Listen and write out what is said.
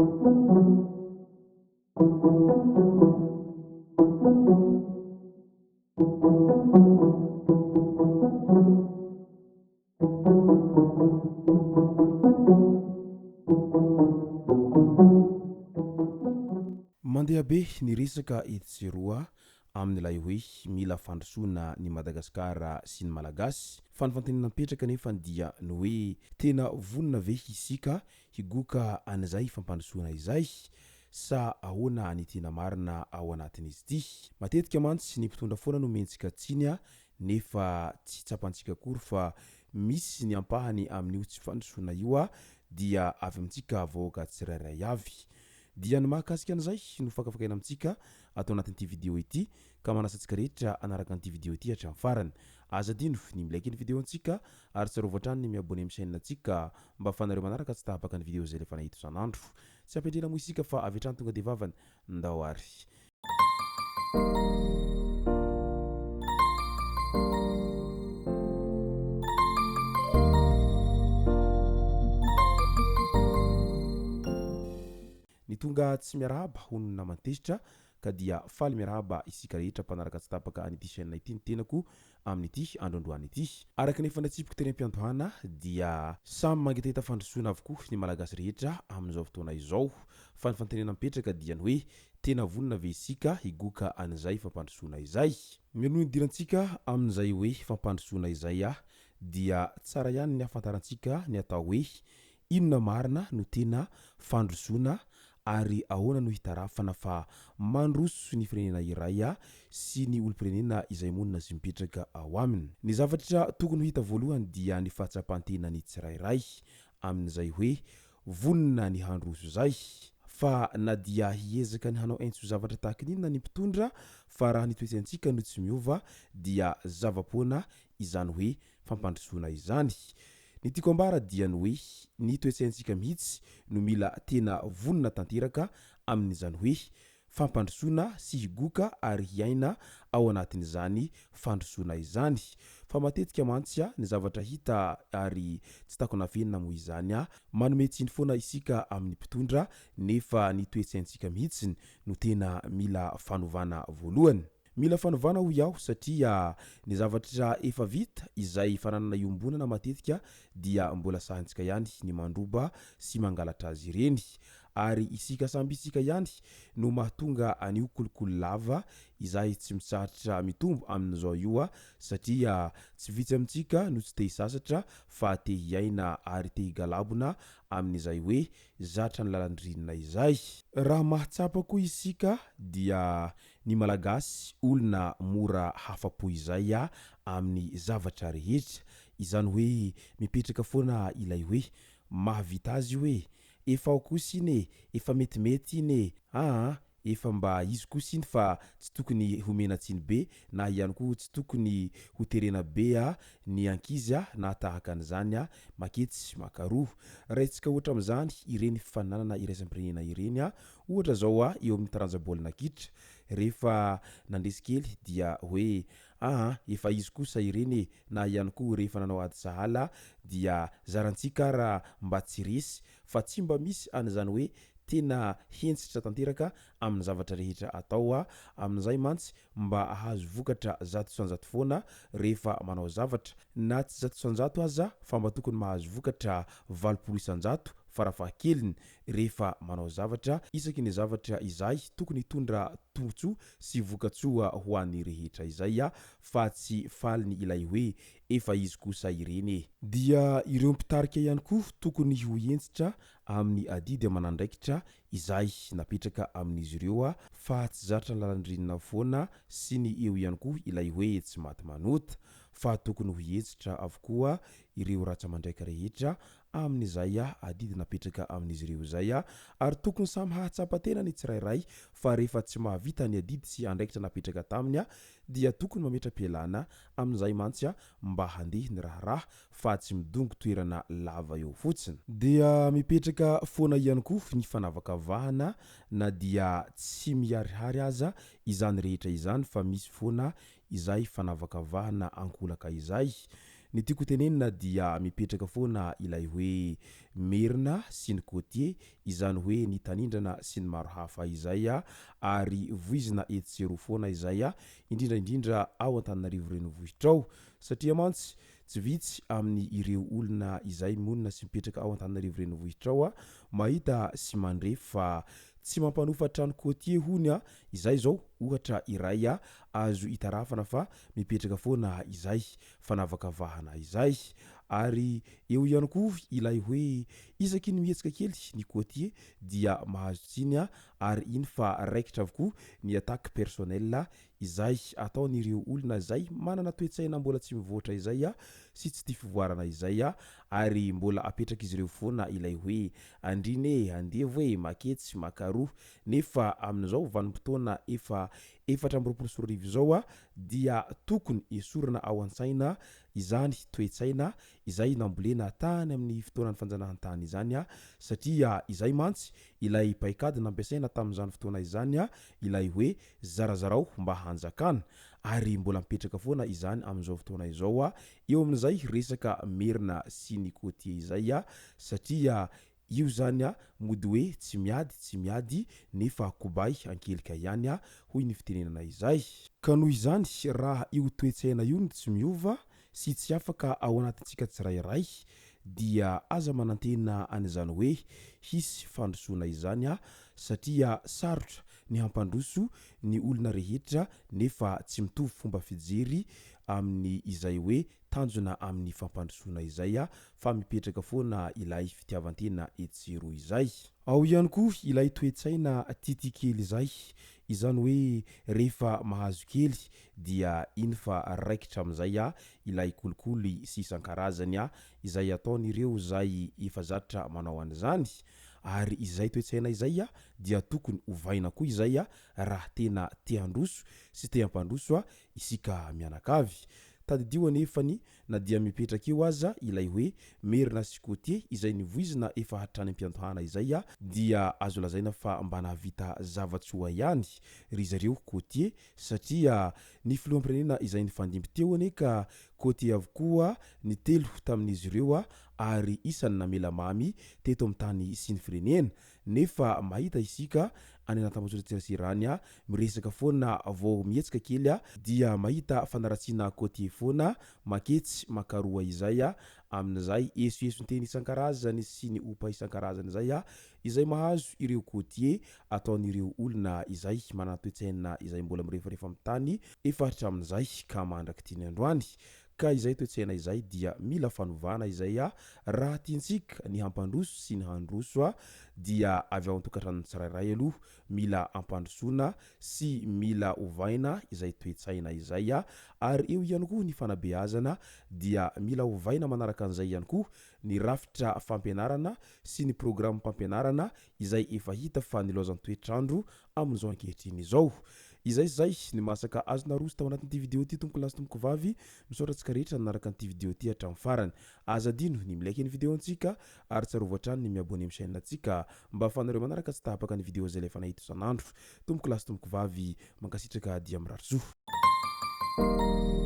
Mandeha be ny resaka etsy sy eroa amin'ilay hoe mila fandrosoana ny Madagasikara sy ny Malagasy. Fa ny fanontaniana mipetraka anefa dia ny hoe tena vonona ve isika higoka an'izay fampandrosoana izay sa ahoana ny tena marina ao anatin'izy ity? Matetika mantsy ny mpitondra foana no omentsika tsiny nefa tsy tsapantsika akory fa misy ny ampahany amin'io tsy fandrosoana io dia avy amintsika vahoaka tsirairay avy. Dia ny mahakasika an'izay no fakafakaina amintsika ato anatin'ity video ity ka manasa antsika rehetra hanaraka an'ity video ity hatramin'ny farany. Aza adino ny mi-like ny video antsika ary tsarovy hatrany ny mi-abonner amin'ny chaîne antsika mba afahanareo manaraka tsy tapaka ny video izay alefanay eto isan'andro. Tsy ampendrena moa isika fa avy hatrany tonga dia vavany. Ndao ary. Ny tonga tsy miarahaba hono ny naman-tezitra ka dia faly miarahaba isika rehetra mpanaraka tsy tapaka an'ity chaîne ity ny tenako amin'ity andro androany ity. Araka ny efa natsipiko teny am-piandohana dia samy mangetaheta fandrosoana avokoa ny Malagasy rehetra amin'izao fotoana izao fa ny fanontaniana mipetraka dia ny hoe tena vonona ve isika higoka an'izay fampandrosoana izay? Mialoha ny hidirantsika amin'izay hoe fampandrosoana izay dia tsara ihany ny hahafantarantsika ny atao hoe Inona marina no tena fandrosoana ary ahoana no hitarafana fa mandroso ny firenena iray sy ny olom-pirenena izay monina sy mipetraka ao aminy? Ny zavatra tokony ho hita voalohany dia ny fahatsapan-tenan'ny tsirairay amin'izay hoe vonona ny handroso izay. Fa na dia hiezaka ny hanao entso zavatra tahaka ny inona ny mpitondra fa raha ny toe-tsaintsika no tsy miova dia zava-poana izany hoe fampandrosoana izany. Ny tiako ambara dia ny hoe ny toe-tsaintsika mihitsy no mila tena vonona tanteraka amin'izany hoe fampandrosoana sy higoka ary hiaina ao anatin'izany fandrosoana izany. Fa matetika mantsy ny zavatra hita ary tsy takona afenina moa izany, manome tsiny foana isika amin'ny mpitondra nefa ny toe-tsaintsika mihitsy no tena mila fanovana voalohany. Mila fanovana hoy aho satria ny zavatra efa vita izay fananana iombonana matetika dia mbola sahintsika ihany ny mandroba sy mangalatra azy ireny. Ary isika samby isika ihany no mahatonga an'io kolikoly lava izay tsy mitsahatra mitombo amin'izao io satria tsy vitsy amintsika no tsy te hisasatra fa te hiaina ary te higalabona amin'izay hoe zatra ny lalan-dririnina izay. Raha mahatsapa koa isika dia Ny Malagasy olona mora hafa-po izay amin'ny zavatra rehetra. Izany hoe mipetraka foana ilay hoe mahavita azy io e! Efa ao kosa iny e! Efa metimety iny e! Aa efa mba izy kosa iny fa tsy tokony homena tsiny be na ihany koa tsy tokony ho terena be a ny ankizy a na tahaka an'izany a maketsy makaroa. Raisitsika ohatra amin'izany ireny fifaninanana iraisam-pirenena ireny a Ohatra zao a eo amin'ny taranja baolina kitra, rehefa nandresy kely dia hoe aa efa izy kosa ireny e, na ihany koa rehefa nanao ady sahala dia zarantsika ara mba tsy resy fa tsy mba misy an'izany hoe tena hentsitra tanteraka amin'ny zavatra rehetra atao a, amin'izay mantsy mba ahazo vokatra 100% foana rehefa manao zavatra, na tsy 100% aza fa mba tokony mahazo vokatra 80% farafahakeliny rehefa manao zavatra, isaky ny zavatra izay tokony hitondra tombotsoa sy vokatsoa ho an'ny rehetra izay fa tsy faly ny ilay hoe efa izy kosa ireny e! Dia ireo mpitarika ihany koa tokony ho hentitra amin'ny adidy aman'andraikitra izay napetraka amin'izy ireo fa tsy zatra ny lalan-dririnina foana sy ny eo ihany koa ilay hoe tsy maty manota fa tokony ho hentitra avokoa ireo ratsa-mandraika rehetra amin'izay adidy napetraka amin'izy ireo izay ary tokony samy hahatsapa tena ny tsirairay fa rehefa tsy mahavita ny adidy sy andraikitra napetraka taminy dia tokony mametra-pialana amin'izay mantsy mba handeha ny raharaha fa tsy midongy toerana lava eo fotsiny. Dia mipetraka foana ihany koa ny fanavakavahana na dia tsy miharihary aza izany rehetra izany fa misy foana izay fanavakavahana ankolaka izay. Ny tiako hotenenina dia mipetraka foana ilay hoe Merina sy ny Côtier, izany hoe ny Tanindrana sy ny maro hafa izay ary voizina etsy sy eroa foana izay, indrindra indrindra ao Antananarivo renivohitra ao. Satria mantsy tsy vitsy amin'ny ireo olona izay monina sy mipetraka ao Antananarivo renivohitra ao mahita sy mandre fa tsy mampanofa trano côtier hono izay izao ohatra iray azo itarafana fa mipetraka foana izay fanavakavahana izay. Ary eo ihany koa ilay hoe isaky ny mihetsika kely ny côtier dia mahazo tsiny ary iny fa raikitra avokoa ny attaque personnelle izay ataon'ireo olona izay manana toe-tsaina mbola tsy mivoatra izay sy tsy tia fivoarana izay ary mbola apetrak'izy ireo foana ilay hoe andriana e, andevo e, maketsy, makaroa nefa amin'izao vanim-potoana efa 2024 izao dia tokony esorina ao an-tsaina izany toe-tsaina izay nambolena tany amin'ny fotoanan'ny fanjanahantany izany satria izay mantsy ilay paikady nampiasaina tamin'izany fotoana izany ilay hoe zarazarao mba hanjakana ary mbola mipetraka foana izany amin'izao fotoana izao eo amin'izay resaka Merina sy ny Côtier izay satria Io zany a, mody hoe tsy miady tsy miady nefa kobay ankelika ihany a, hoy ny fitenenana izay. Ka noho izany raha io toe-tsaina io no tsy miova sy tsy afaka ao anatintsika tsirairay dia aza manantena an'izany hoe hisy fandrosoana izany a, satria sarotra ny hampandroso ny olona rehetra nefa tsy mitovy fomba fijery amin'ny izay hoe tanjona amin'ny fampandrosoana izay fa mipetraka foana ilay fitiavan-tena etsy sy eroa izay. Ao ihany koa ilay toe-tsaina tiatia kely izay, izany hoe rehefa mahazo kely dia iny fa raikitra amin'izay ilay kolikoly sy isan-karazany izay ataon'ireo izay efa zatra manao an'izany. Ary izay toe-tsaina izay dia tokony ovaina koa izay raha tena te handroso sy te hampandroso isika mianakavy. Tadidio anefa ny na dia mipetraka eo aza ilay hoe Merina sy Côtier izay nivoizina efa hatrany am-piandohana izay dia azo lazaina fa mba nahavita zava-tsoa ihany ry zareo Côtier satria ny filoham-pirenena izay nifandimby teo anie ka Côtier avokoa ny telo tamin'izy ireo ary isan'ny namela mamy teto amin'ny tany sy ny firenena Nefa mahita isika any anaty tambajotran-tserasera any miresaka foana vao mihetsika kely dia mahita fanaratsiana côtier foana maketsy makaroa izay amin'izay esoeson-teny isan-karazany sy ny opa isan-karazany izay izay mahazo ireo côtier ataon'ireo olona izay manana toe-tsaina izay mbola mirefarefa amin'ny tany efa hatramin'izay ka mandrak'ity ny androany. Ka izay toe-tsaina izay dia mila fanovana izay raha tiantsika ny hampandroso sy ny handroso dia avy ao an-tokantranon'ny tsirairay aloha mila ampandrosoana sy mila ovaina izay toe-tsaina izay ary eo ihany koa ny fanabeazana dia mila ovaina manaraka an'izay ihany koa ny rafitra fampianarana sy ny programam-pampianarana izay efa hita fa nilaozan-toetr'andro amin'izao ankehitriny izao. Izay izay ny masaka azo naroso tao anatin'ity video ity tompoko lahy sy tompoko vavy. Misaotra antsika rehetra nanaraka an'ity video ity hatramin'ny farany. Aza adino ny mi-like ny video antsika ary tsarovy hatrany ny mi-abonner amin'ny chaîne antsika mba ahafahanareo manaraka tsy tapaka ny video izay alefanay eto isan'andro. Tompoko lahy sy tompoko vavy, mankasitraka dia mirary soa.